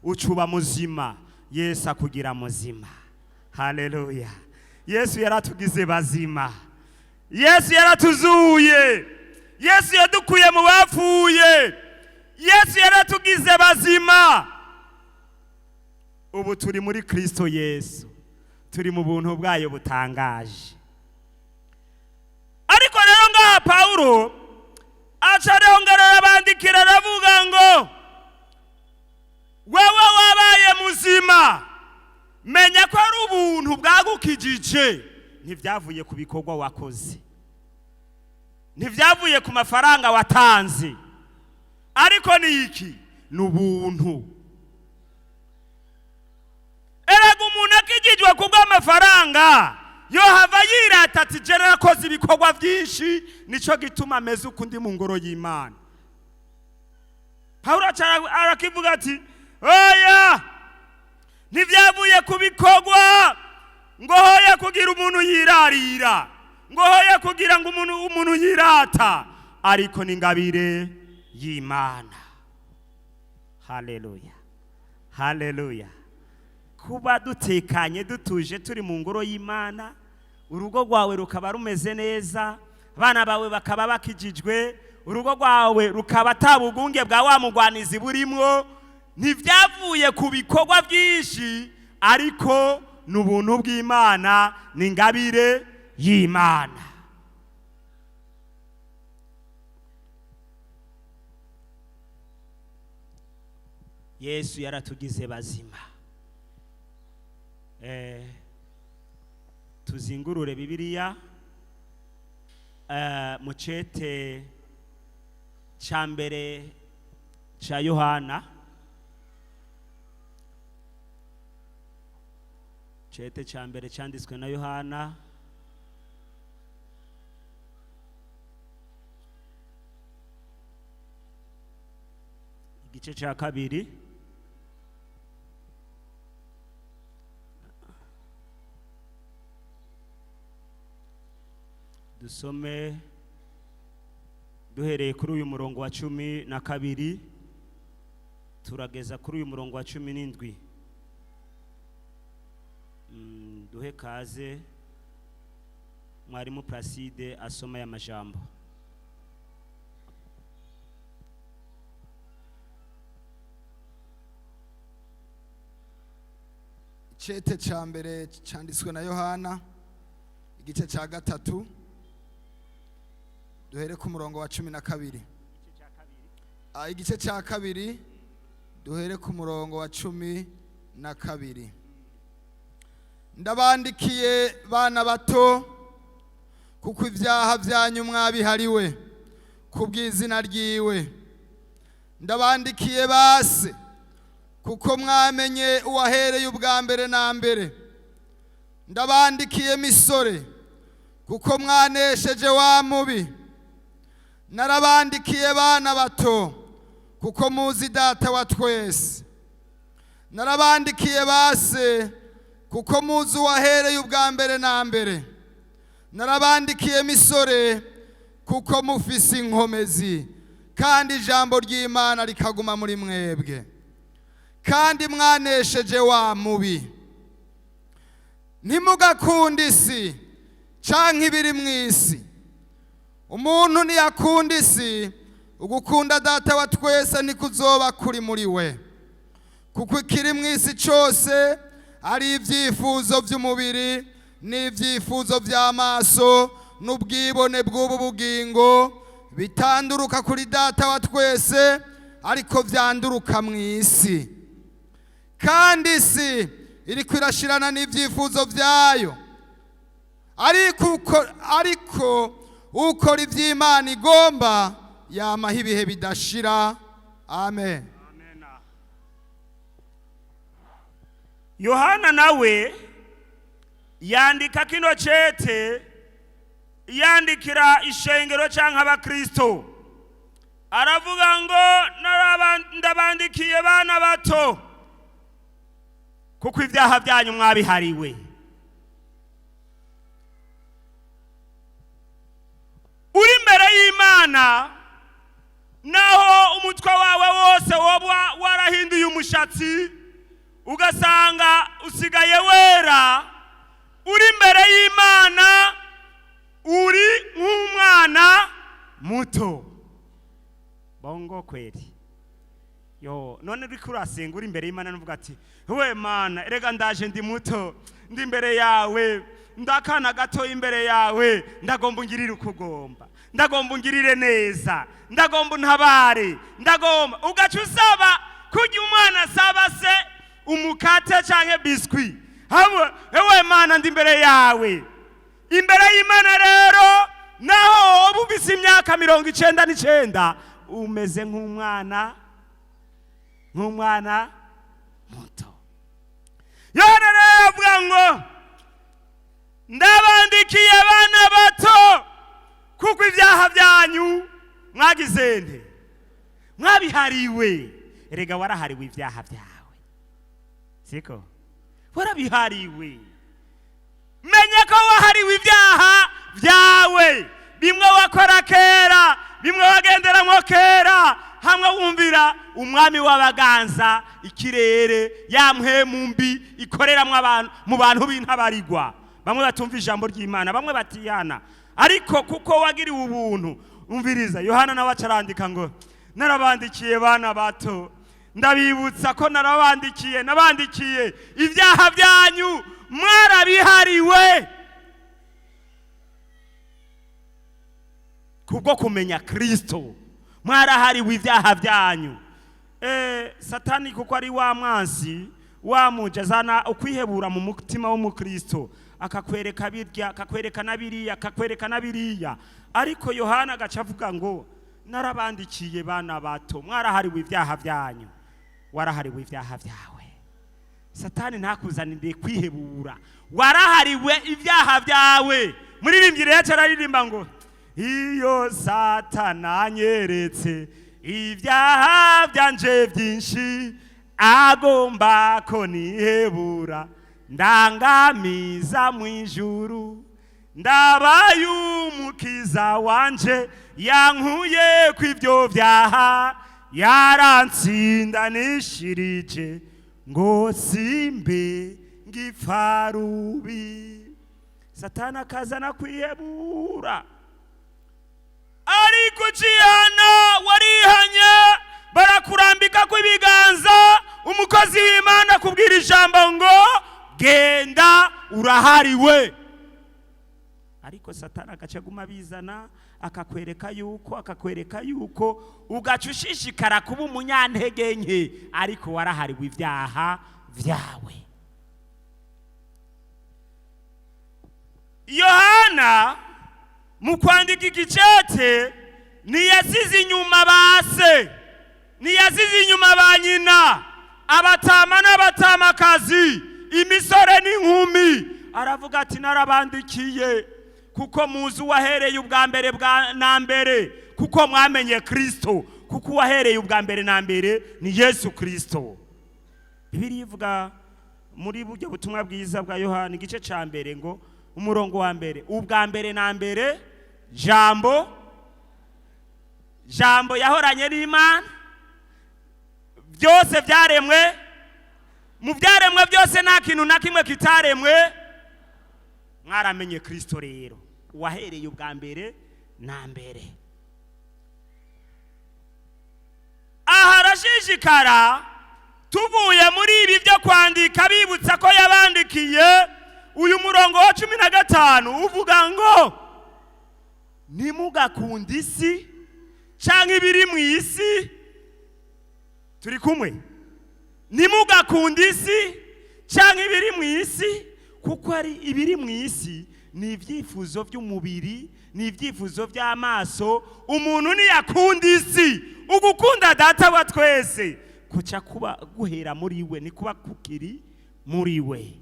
ucuba muzima. Yesu akugira muzima. Haleluya! Yesu yaratugize bazima, Yesu yaratuzuye, Yesu yadukuye mu bapfuye, Yesu yaratugize bazima. Ubu turi muri Kristo Yesu, turi mu buntu bwayo butangaje. Ariko rero ngaha Pawulo aca arongera arabandikira, aravuga ngo wewe wabaye muzima, menya ko ari ubuntu bwagukijije. Ntibyavuye ku bikorwa wakoze, ntibyavuye ku mafaranga watanze, ariko ni iki? Ni ubuntu. Erega umuntu akijijwe kubw'amafaranga yohava yirata ati je narakoze ibikorwa byinshi, nico gituma ameze uko ndi mu ngoro y'Imana. Pawulo aca arakivuga ati oya, ntibyavuye ku bikorwa, ngo hoya kugira umuntu yirarira, ngo hoya kugira ngo umuntu yirata, ariko ni ingabire y'Imana. Haleluya, haleluya! Kuba dutekanye, dutuje, turi mu ngoro y'Imana, urugo rwawe rukaba rumeze neza, abana bawe bakaba bakijijwe, urugo rwawe rukaba ata bugunge bwa wa mugwanizi burimwo, ntibyavuye ku bikorwa byinshi, ariko ni ubuntu bw'Imana, ni ingabire y'Imana. Yesu yaratugize bazima. Tuzingurure Bibiliya mu cete ca mbere ca Yohana, cete ca mbere canditswe na Yohana, igice ca kabiri. Dusome duhereye kuri uyu murongo wa 12 turageza kuri uyu murongo wa 17. Duhe kaze mwarimu Placide asoma aya majambo. Icete ca mbere canditswe na Yohana, igice ca 3, duhere ku murongo wa 12. Igice ca 2, duhere ku murongo wa 12. Ndabandikiye bana bato, kuko ibyaha byanyu mwabihariwe kubw'izina ryiwe. Ndabandikiye base, kuko mwamenye uwahereye ubwa mbere na mbere. Ndabandikiye misore, kuko mwanesheje wa mubi. Narabandikiye bana bato, kuko muzi Data wa twese. Narabandikiye base, kuko muzi uwahereye ubwa mbere na mbere. Narabandikiye misore, kuko mufise inkomezi, kandi ijambo ry'Imana rikaguma muri mwebwe, kandi mwanesheje wa mubi. Ntimugakunde isi canke ibiri mu isi. Umuntu ntiyakunda isi, ugukunda Data wa twese ntikuzoba kuri muri we. Kuko ikiri mu isi cyose ari ibyifuzo by'umubiri n'ibyifuzo by'amaso n'ubwibone bw'ubu bugingo, bitanduruka kuri Data wa twese, ariko byanduruka mu isi. Kandi isi iriko irashirana n'ibyifuzo byayo, ariko ukora iby'Imana igomba yamaho ibihe bidashira. Amen. Yohana nawe yandika kino cete, yandikira ishengero canke abakristo, aravuga ngo: "Ndabandikiye bana bato, kuko ibyaha byanyu mwabihariwe." Uri imbere y'Imana, naho umutwe wawe wose woba warahinduye umushatsi, ugasanga usigaye wera, uri imbere y'Imana uri nk'umwana muto. Bongo kweri? Yo, none uriko urasenga uri imbere y'Imana, nuvuga ati: "We Mana, erega ndaje, ndi muto, ndi imbere yawe, ndakana gato imbere yawe, ndagomba ungirire uko ugomba, ndagomba ungirire neza, ndagomba untabare, ndagomba." Ugaca usaba kurya umwana asaba se umukate canke biswi. Hamwe: "Ewe Mana, ndi imbere yawe." Imbere y'Imana rero, naho uba ufise imyaka 99, umeze nk'umwana muto. Yohana rero avuga ngo: "Ndabandikiye abana bato, kuko ibyaha byanyu mwagize nte? Mwabihariwe." Erega warahariwe ibyaha byawe, siko? Warabihariwe. Menye ko wahariwe ibyaha byawe, bimwe wakora kera, bimwe wagenderamwo kera, hamwe wumvira umwami w'abaganza ikirere, ya mpwemu mbi ikoreramwo abantu mu bantu b'intabarigwa, bamwe batumva ijambo ry'Imana, bamwe batiyana. Ariko kuko wagiriwe ubuntu, umviriza Yohana nawe acarandika ngo: "Narabandikiye bana bato, ndabibutsa ko narabandikiye, nabandikiye ibyaha byanyu mwarabihariwe kubwo kumenya Kristo, mwarahariwe ibyaha byanyu." Satani, kuko ari wa mwansi wamuja, azana ukwihebura mu mutima w'umukristo, akakwereka birya, akakwereka na biriya, akakwereka na biriya. Ariko Yohana agaca avuga ngo: "Narabandikiye bana bato, mwarahariwe ibyaha byanyu." Warahariwe ibyaha byawe. Satani ntakuzanire kwihebura. Warahariwe ibyaha byawe. Muririmbyi rero araririmba ngo: "Iyo Satana anyeretse ibyaha byanje byinshi, agomba ko nihebura, ndangamiza mu ijuru, ndabaye Umukiza wanje yankuye kw'ibyo byaha, yarantsindanishirije ngo simbe ngipfarubi." Satani akazana kwihebura, ariko ucihana, warihanye, barakurambika kw'ibiganza, umukozi w'Imana kubwira ijambo ngo: "Genda, urahariwe." Ariko Satani agaca aguma abizana, akakwereka yuko ugaca ushishikara kuba umunyantege nke, ariko warahariwe ibyaha byawe. Yohana mu kwandika igicete ntiyasize inyuma ba se, ntiyasize inyuma ba nyina, abatama n'abatamakazi, imisore n'inkumi. Aravuga ati: "Narabandikiye kuko muzi uwahereye ubwa mbere bwa na mbere, kuko mwamenye Kristo." Kuko uwahereye ubwa mbere na mbere ni Yesu Kristo. Bibiliya ivuga muri buryo butumwa bwiza bwa Yohana, igice cya mbere, ngo umurongo wa mbere: "Ubwa mbere na mbere Jambo, Jambo yahoranye n'Imana, byose byaremwe, mu byaremwe byose nta kintu na kimwe kitaremwe." Mwaramenye Kirisito rero, uwahereye ubwa mbere na mbere. Aha arashishikara. Tuvuye muri ibi byo kwandika, bibutsa ko yabandikiye, uyu murongo wa 15 uvuga ngo: "Ntimugakunde isi cyangwa ibiri mu isi." Turi kumwe? Ntimugakunde isi cyangwa ibiri mu isi, kuko ari ibiri mu isi ni ibyifuzo by'umubiri, ni ibyifuzo by'amaso. Umuntu ntiyakunda isi, ugukunda Data wa twese kuca kuba guhera muri we, ni kuba kukiri muri we.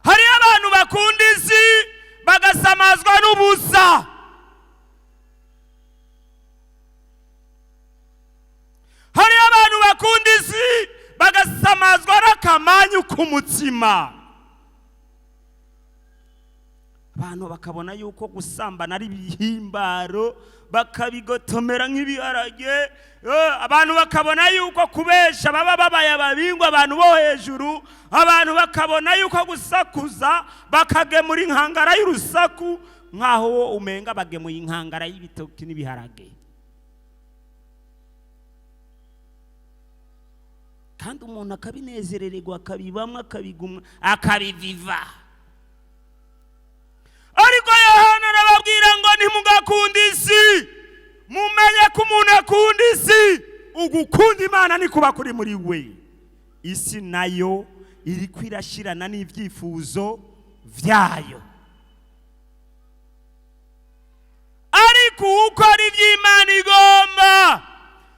Hariyo abantu bakunda isi bagasamazwa n'ubusa. Hariyo abantu bakunda isi bagasamazwa n'akamanyu k'umutsima. Abantu bakabona yuko gusambana ari ibihimbaro, bakabigotomera nk'ibiharage. Abantu bakabona yuko kubesha baba babaye ababingwa, abantu bo hejuru. Abantu bakabona yuko gusakuza, bakagemura inkangara y'urusaku nk'aho wo umenga bagemuye inkangara y'ibitoki n'ibiharage. Kandi umuntu akabinezerererwa, akabibamwo, akabigumwa, akabiviva. Ariko Yohana arababwira ngo: "Ntimugakunde isi. Mumenye ko umuntu akunda isi, ugukunda Imana ni kuba kuri muri we. Isi nayo iri kwirashirana n'ibyifuzo byayo, ariko ukora iby'Imana igomba,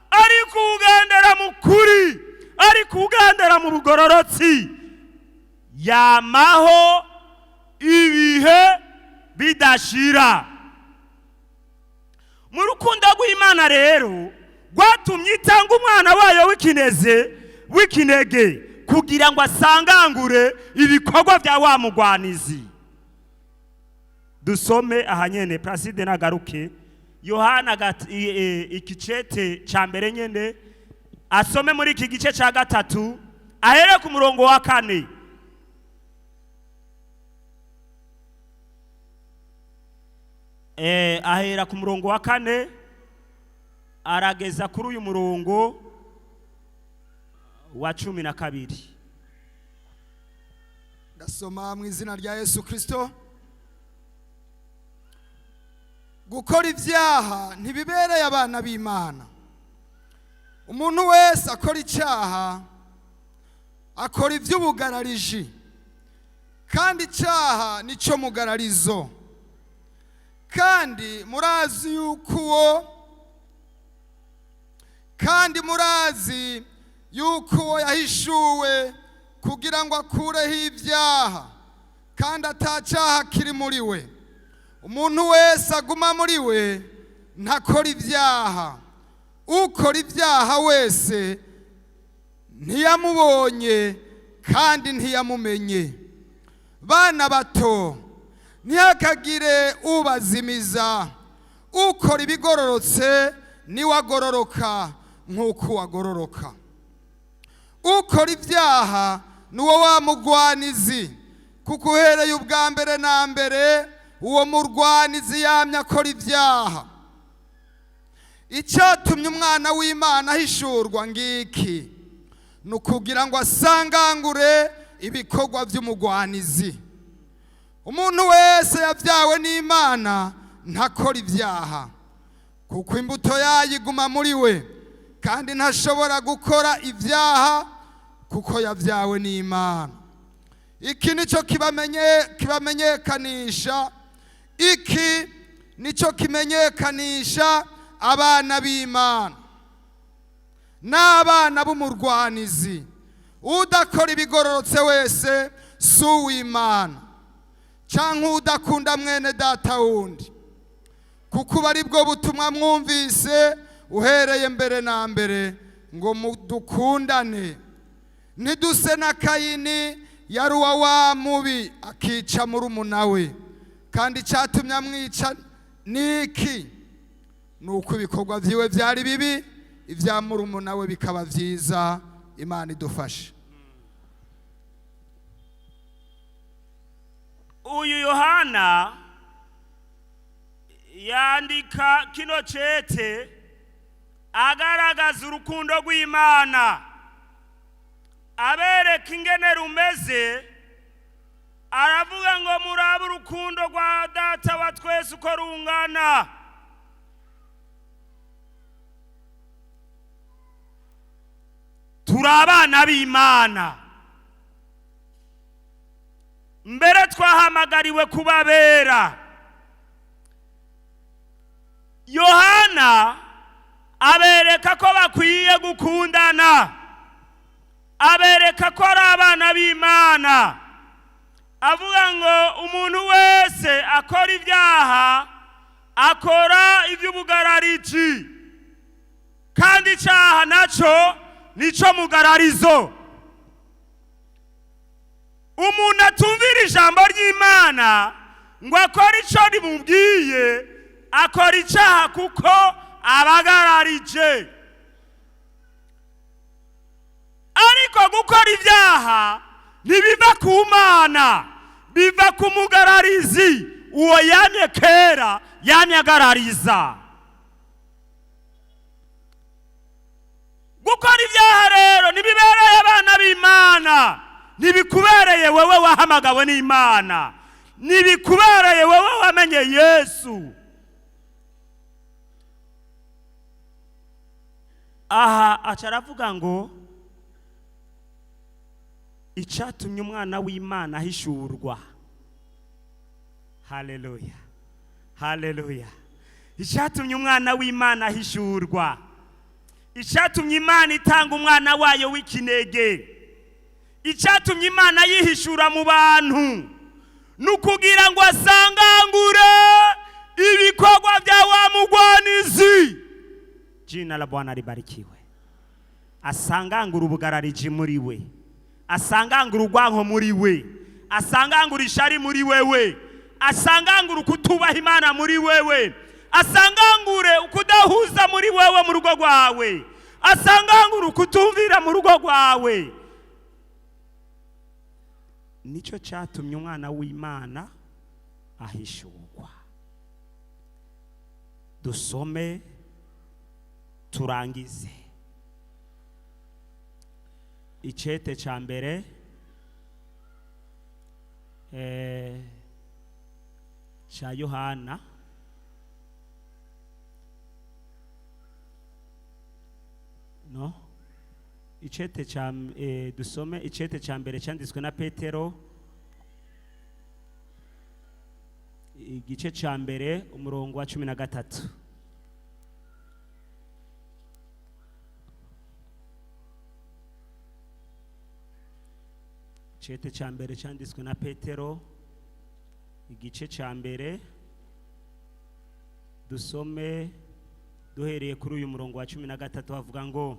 ariko ugendera mu kuri, ariko ugendera mu bugororotsi, yamaho ibihe bidashira." Mu rukundo rw'Imana rero rwatumye itanga umwana wayo w'ikineze, w'ikinege, kugira ngo asangangure ibikorwa bya wa mugwanizi. Dusome aha nyene, Placide nagaruke, Yohana ikicete cya mbere nyene, asome muri iki gice cya gatatu, ahere ku murongo wa kane. Ahera ku murongo wa kane arageza kuri uyu murongo wa 12. Ndasoma mu izina rya Yesu Kirisito. Gukora ibyaha ntibibereye abana b'Imana. Umuntu wese akora icyaha akora iby'ubugarariji, kandi icyaha nicyo mugararizo. Kandi murazi yuko uwo yahishuwe kugira ngo akureho ibyaha, kandi atacyaha kiri muri we. Umuntu wese aguma muri we ntakora ibyaha. Ukora ibyaha wese ntiyamubonye kandi ntiyamumenye. Bana bato, ntihakagire ubazimiza. Ukora ibigororotse niwe agororoka nk'uko uwagororoka. Ukora ibyaha ni uwo wa mugwanizi, kuko uhereye ubwa mbere na mbere uwo murwanizi yamye akora ibyaha. Icyatumye umwana w'Imana ahishurwa ngiki, ni ukugira ngo asangangure ibikorwa by'umugwanizi. Umuntu wese yabyawe n'Imana ntakora ibyaha, kuko imbuto yayo iguma muri we, kandi ntashobora gukora ibyaha kuko yabyawe n'Imana. Iki nicyo kibamenyekanisha, iki nicyo kimenyekanisha abana b'Imana n'abana b'umurwanizi. Udakora ibigororotse wese si uw'Imana, cyangwa udakunda mwene data wundi. Kuko ubu ari bwo butumwa mwumvise uhereye mbere na mbere, Ngo dukundane, ntiduse na Kayini yari uwa wa mubi, akica murumuna we. Kandi icyatumye amwica ni iki? Ni uko ibikorwa byiwe byari bibi, ibya murumuna we bikaba byiza. Imana idufashe. Uyu Yohana yandika kino cete agaragaza urukundo rw'Imana, abereka ingene rumeze. Aravuga ngo: "Murabe urukundo rwa Data wa twese uko rungana." Turi abana b'Imana, mbere twahamagariwe kubabera. Yohana abereka ko bakwiye gukundana, abereka ko ari abana b'Imana. Avuga ngo umuntu wese akora ibyaha akora iby'ubugarariji, kandi icyaha nacyo nico mugararizo. Umuntu atumvira ijambo ry'Imana ngo akore icyo rimubwiye akora icyaha, kuko abagararije. Ariko gukora ibyaha ntibiva ku Mana, biva ku mugararizi, uwo yamye kera, yamye agarariza. Gukora ibyaha rero ntibibereye abana b'Imana, ntibikubereye wowe wahamagawe n'Imana, ntibikubereye wowe wamenye Yesu. Aha aca aravuga ngo icyatumye umwana w'Imana ahishurwa, haleluya, haleluya, icyatumye umwana w'Imana ahishurwa, icyatumye Imana itanga umwana wayo w'ikinege, icyatumye Imana yihishura mu bantu, ni ukugira ngo asangangure ibikorwa bya wa mugwanizi. Jina la Bwana libarikiwe. Asangangura ubugarariji muri we, asangangura urwanko muri we, asangangura ishari muri wewe, asangangura ukutubaha Imana muri wewe, asangangure ukudahuza muri wewe mu rugo rwawe, asangangure ukutumvira mu rugo rwawe. Nicyo cyatumye umwana w'Imana ahishurwa. Dusome turangize. Icete cya mbere cya Yohana, no icete cya dusome icete cya mbere cyanditswe na Petero, igice cya mbere, umurongo wa 13. Icete cya mbere cyanditswe na Petero, igice cya mbere, dusome duhereye kuri uyu murongo wa 13. Havuga ngo: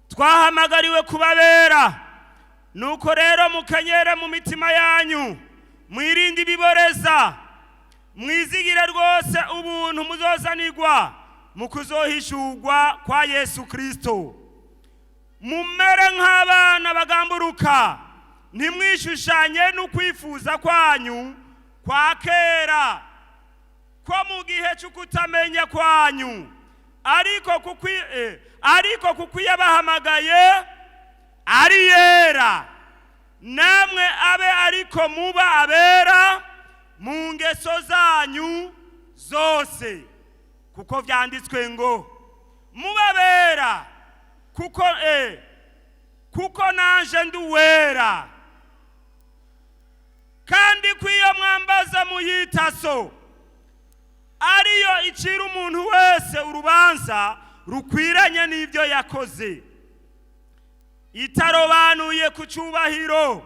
"Twahamagariwe kubabera. Nuko rero mukenyere mu mitima yanyu, mwirinde ibiboreza, mwizigire rwose ubuntu muzozanirwa mu kuzohishurwa kwa Yesu Kristo. Mumere nk'abana bagamburuka, ntimwishushanye n'ukwifuza kwanyu kwa kera ko mu gihe cy'ukutamenya kwanyu, ariko kuko yabahamagaye ari yera, namwe abe ariko muba abera mu ngeso zanyu zose, kuko byanditswe ngo: 'Muba abera kuko nanje ndi uwera.' Kandi ko iyo mwambaza muyita So, ariyo icira umuntu wese urubanza rukwiranye n'ibyo yakoze, itarobanuye ku cyubahiro,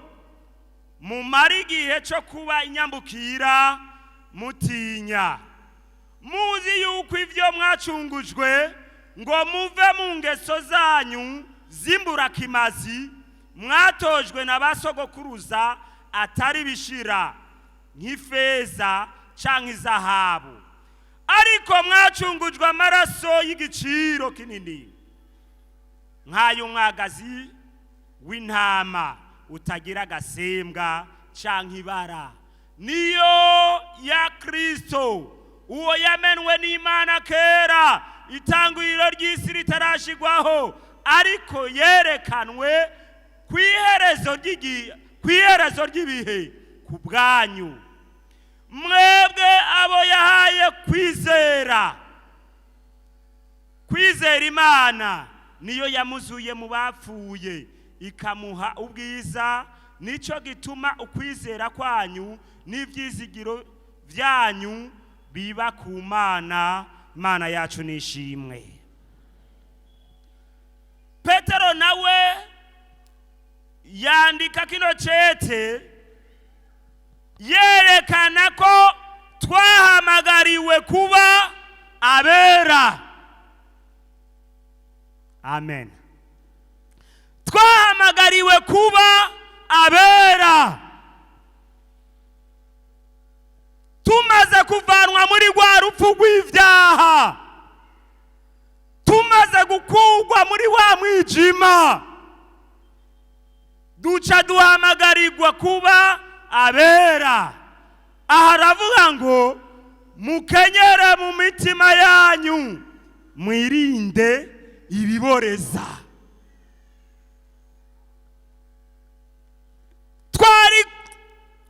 mumara igihe cyo kuba inyambukira mutinya, muzi yuko ibyo mwacungujwe." Ngo muve mu ngeso zanyu z'imburakimazi mwatojwe na ba sogokuruza, atari bishira nk'ifeza canke izahabu, ariko mwacungujwe amaraso y'igiciro kinini nk'ay'umwagazi w'intama utagira agasembwa canke ibara, niyo ya Kristo, uwo yamenwe n'Imana kera itanguriro ry'isi ritarashigwaho, ariko yerekanwe ku iherezo ry'ibihe ku bwanyu mwebwe abo yahaye kwizera Imana, niyo yamuzuye mu bapfuye ikamuha ubwiza. Nicyo gituma ukwizera kwanyu n'ibyizigiro byanyu biba ku Mana. Imana yacu nishimwe. Petero nawe yandika kino cete yerekana ko twahamagariwe kuba abera. Amen. Twahamagariwe kuba abera tumaze kuvanwa muri rwa rupfu rw'ibyaha, tumaze gukurwa muri wa mwijima, duca duhamagarirwa kuba abera. Aha aravuga ngo mukenyere mu mitima yanyu, mwirinde ibiboreza. Twari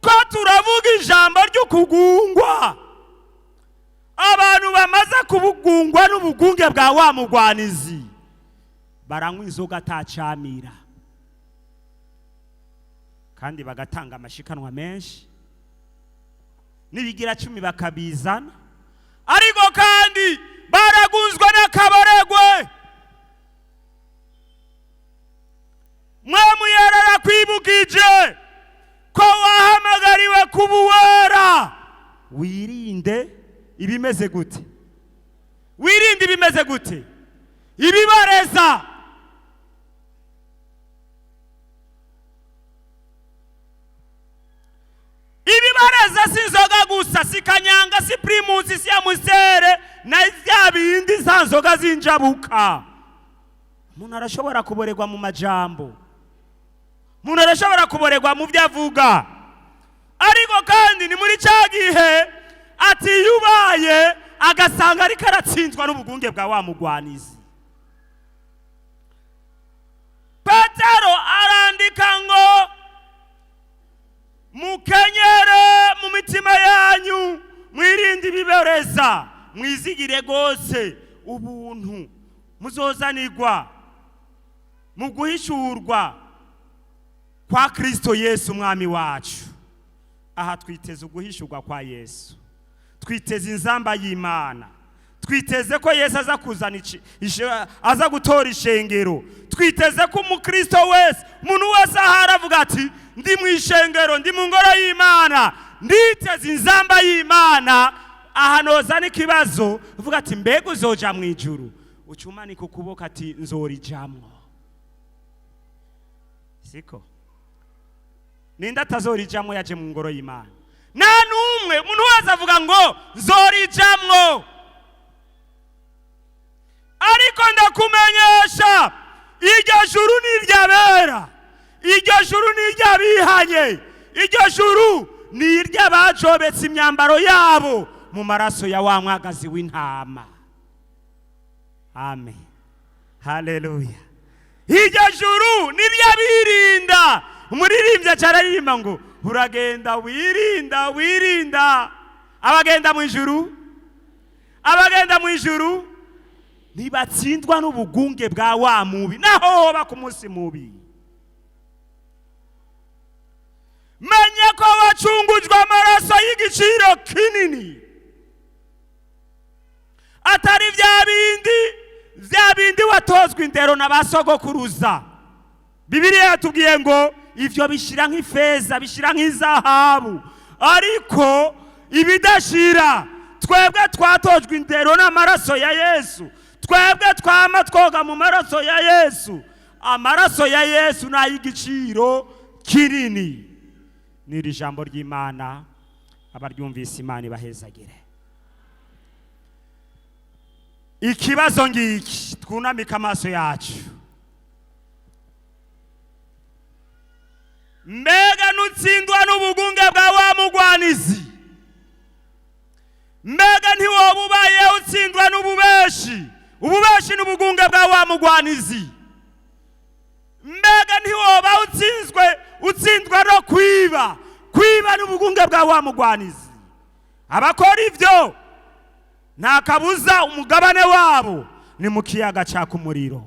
ko turavuga ijambo ry'ukugungwa. Abantu bamaze kubugungwa n'ubugunge bwa wa mugwanizi baranywa inzoga atacamira, kandi bagatanga amashikanwa menshi n'ibigira cumi bakabizana, ariko kandi baragunzwe n'akabaregwe. Mwe muyerera kwibukije ko wahamagariwe kuba uwera. Wirinde ibimeze gute? Wirinde ibimeze gute? Ibibareza. Ibibareza si inzoga gusa, si kanyanga, si Primus, si Amstel na bya bindi za nzoga z'injabuka. Umuntu arashobora kuborerwa mu majambo, umuntu arashobora kuborerwa mu byo avuga, ariko kandi ni muri cya gihe atiyubaye agasanga ariko aratsinzwa n'ubugunge bwa wa mugwanizi. Petero arandika ngo mukenyere mu mitima yanyu, mwirinde ibibereza, mwizigire rwose ubuntu muzozanirwa mu guhishurwa kwa Kristo Yesu umwami wacu. Aha twiteze uguhishurwa kwa Yesu, twiteze inzamba y'Imana, twiteze ko Yesu aza kuzana aza gutora ishengero, twiteze ko umukristo wese, umuntu wese ahari avuga ati ndi mu ishengero, ndi mu ngoro y'Imana, nditeze inzamba y'Imana. Aha noza n'ikibazo uvuga ati mbega uzoja mu ijuru? Ucumanika ukuboko ati nzorijamwo. Siko ninde atazorijamwo yaje mu ngoro y'Imana? Nta n'umwe. Umuntu wese avuga ngo nzorijamwo. Ariko ndakumenyesha, iryo juru ni iry'abera, iryo juru ni iry'abihanye, iryo juru ni iry'abajobetse imyambaro yabo mu maraso ya wa mwagazi w'intama. Amen, haleluya. Iryo juru ni iry'abirinda. Umuririmbyi aca araririmba ngo uragenda wirinda, wirinda. Abagenda mu ijuru, abagenda mu ijuru ntibatsindwa n'ubugunge bwa wa mubi, naho hoba ku munsi mubi. Menye ko wacungujwe amaraso y'igiciro kinini, atari bya bindi, bya bindi watozwa indero na ba sogokuruza. Bibiliya yatubwiye ngo ivyo bishira nk'ifeza, bishira nk'izahabu, ariko ibidashira twebwe twatojwe indero n'amaraso ya Yesu. Twebwe twama twoga mu maraso ya Yesu. Amaraso ya Yesu ni ay'igiciro kinini. N'iri jambo ry'Imana, abaryumvise Imana ibahezagire. Ikibazo ngiki, twunamike amaso yacu. Mbega nutsindwa n'ubugunge bwa wa mugwanizi? Mbega ntiwoba ubaye utsindwa n'ububeshi? Ububeshi n'ubugunge bwa wa mugwanizi. Mbega ntiwoba utsindwa no kwiba? Kwiba n'ubugunge bwa wa mugwanizi. Abakora ivyo nta kabuza umugabane wabo ni mu kiyaga caka umuriro.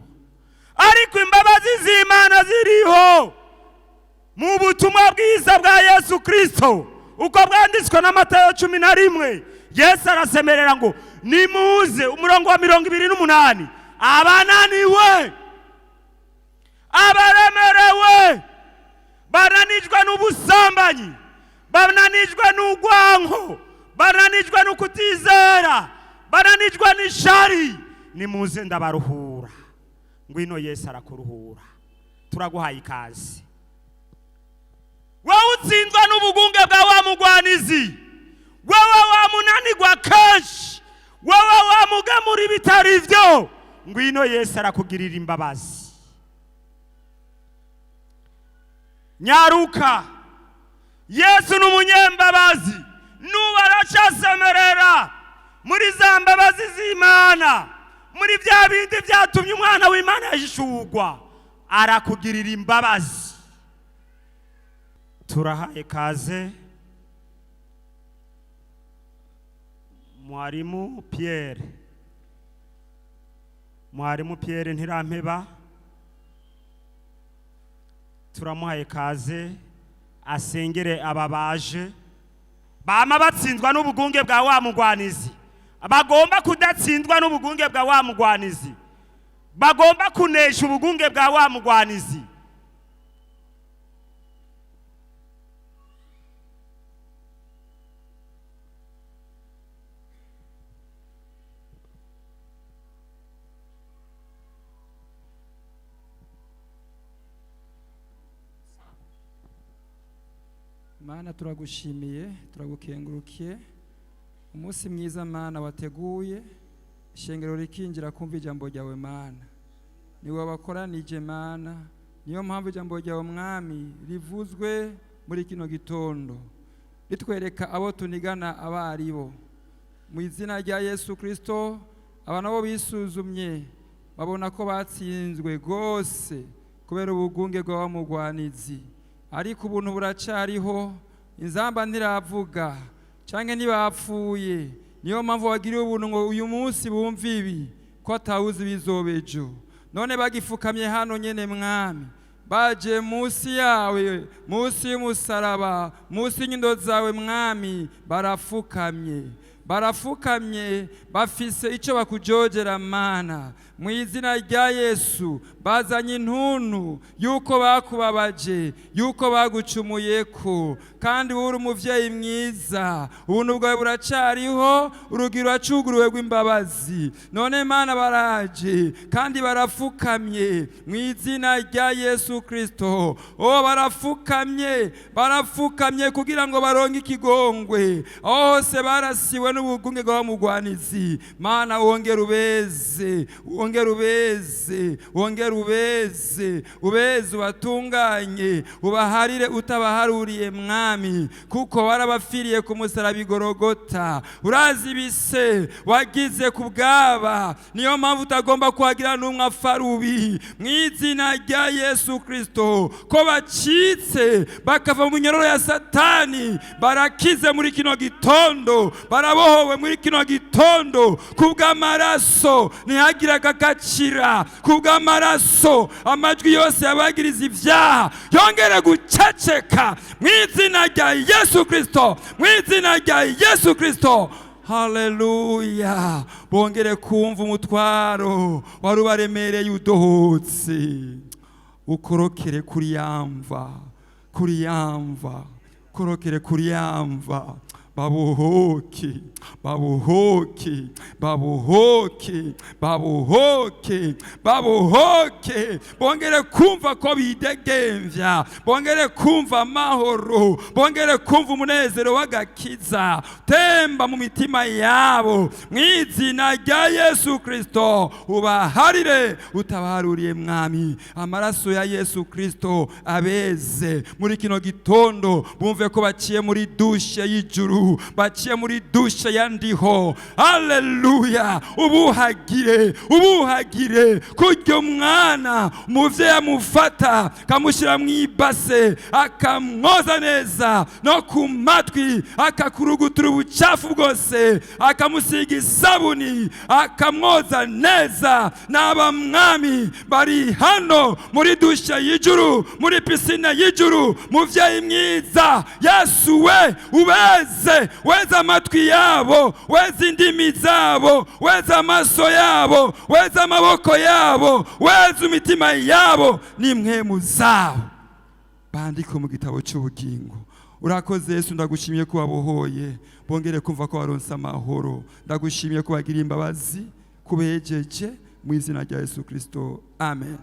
Ariko imbabazi z'Imana ziriho mu butumwa bwiza bwa Yesu Kristo uko bwanditswe na Matayo 11. Yesu arasemerera ngo nimuze, umurongo wa 28, abananiwe, abaremerewe, bananijwe n'ubusambanyi, bananijwe n'urwanko, bananijwe n'ukutizera, bananijwe n'ishari, nimuze ndabaruhura. Ngwino, Yesu arakuruhura. Turaguhaye ikaze. Wowe utsindwa n'ubugunge bwa wa mugwanizi, wowe wamunanirwa kenshi, wowe wamugemura ibitari byo, ngwino, Yesu arakugirira imbabazi. Nyaruka, Yesu ni umunyembabazi. Nuba aracasemerera muri za mbabazi z'Imana, muri bya bindi byatumye umwana w'Imana yahishurwa, arakugirira imbabazi. Turahaye kaze mwarimu Pierre. Mwarimu Pierre Ntirampeba, turamuhaye kaze asengere aba baje bama batsindwa n'ubugunge bwa wa mugwanizi, bagomba kudatsindwa n'ubugunge bwa wa mugwanizi, bagomba kunesha ubugunge bwa wa mugwanizi. Mana, turagushimiye, turagukengurukiye umunsi mwiza, Mana, wateguye ishengero rikinjira kumva ijambo ryawe. Mana, niwe wabakoranije. Mana, niyo mpamvu ijambo ryawe, Mwami, rivuzwe muri kino gitondo, ritwereka abo tunigana abo ari bo. Mu izina rya Yesu Kirisito, aba nabo bisuzumye babona ko batsinzwe rwose kubera ubugunge bw'abamugwanizi, ariko ubuntu buracariho. Inzamba ntiravuga cyangwa ntibapfuye. Niyo mpamvu wagiriye ubuntu ngo uyu munsi bumve ibi, ko atawuzi ibizobejo. None bagifukamye hano nyene, Mwami, baje munsi yawe, munsi y'umusaraba, munsi y'inyundo zawe, Mwami, barafukamye, barafukamye, bafise icyo bakujogera. Mana, mu izina rya Yesu, bazanye intuntu yuko bakubabaje, yuko bagucumuyeko, kandi wowe uri umuvyeyi mwiza. Ubuntu bwawe buracariho, urugi ruracuguruwe rw'imbabazi. None Mana, baraje kandi barafukamye mu izina rya Yesu Kristo. O, barafukamye, barafukamye kugira ngo baronke ikigongwe. Aho hose barasiwe n'ubugunge bw'abamugwanizi, Mana, wongere ubeze, wongere ubeze, wongere ubeze, ubeze, ubatunganye, ubaharire utabaharuriye, Mwami, kuko warabafiriye ku musaraba igorogota. Urazi ibise wagize ku bwaba, niyo mpamvu utagomba kuhagira n'umwe apfa rubi. Mu izina rya Yesu Kristo, ko bacitse bakava mu nyororo ya Satani, barakize muri kino gitondo, barabohowe muri kino gitondo kubw'amaraso. Ntihagire agakacira kubw'amaraso. Amajwi yose yabagiriza ibyaha yongere guceceka mu izina rya Yesu Kristo, mu izina rya Yesu Kristo. Haleluya! Bongere kumva umutwaro wari ubaremereye udohotse, ukorokere kuri yamva, kuri yamva, korokere kuri yamva, babohoke, babohoke. Babohoke, babohoke, babohoke, bongere kumva ko bidegemvya, bongere kumva amahoro, bongere kumva umunezero w'agakiza temba mu mitima yabo. Mu izina rya Yesu Kristo, ubaharire utabaharuriye. Mwami, amaraso ya Yesu Kristo abeze muri kino gitondo, bumve ko baciye muri douche y'ijuru, baciye muri douche ya Ndiho. Haleluya! Ubuhagire, ubuhagire kurya umwana umuvyeyi amufata akamushyira mu ibase, akamwoza neza no ku matwi, akakurugutura ubucafu bwose, akamusiga isabuni, akamwoza neza. N'aba Mwami bari hano muri douche y'ijuru, muri piscine y'ijuru. Muvyeyi mwiza Yesu we, ubeze, weze amatwi yabo, weze indimi zabo, weze amaso yabo, weze amaboko yabo, weze imitima yabo n'impwemu zabo, bandike mu gitabo cy'ubugingo. Urakoze Yesu, ndagushimiye ko wabohoye, bongere kumva ko waronse amahoro. Ndagushimiye ko wagiriye imbabazi kubejeje, mu izina rya Yesu Kristo, amen.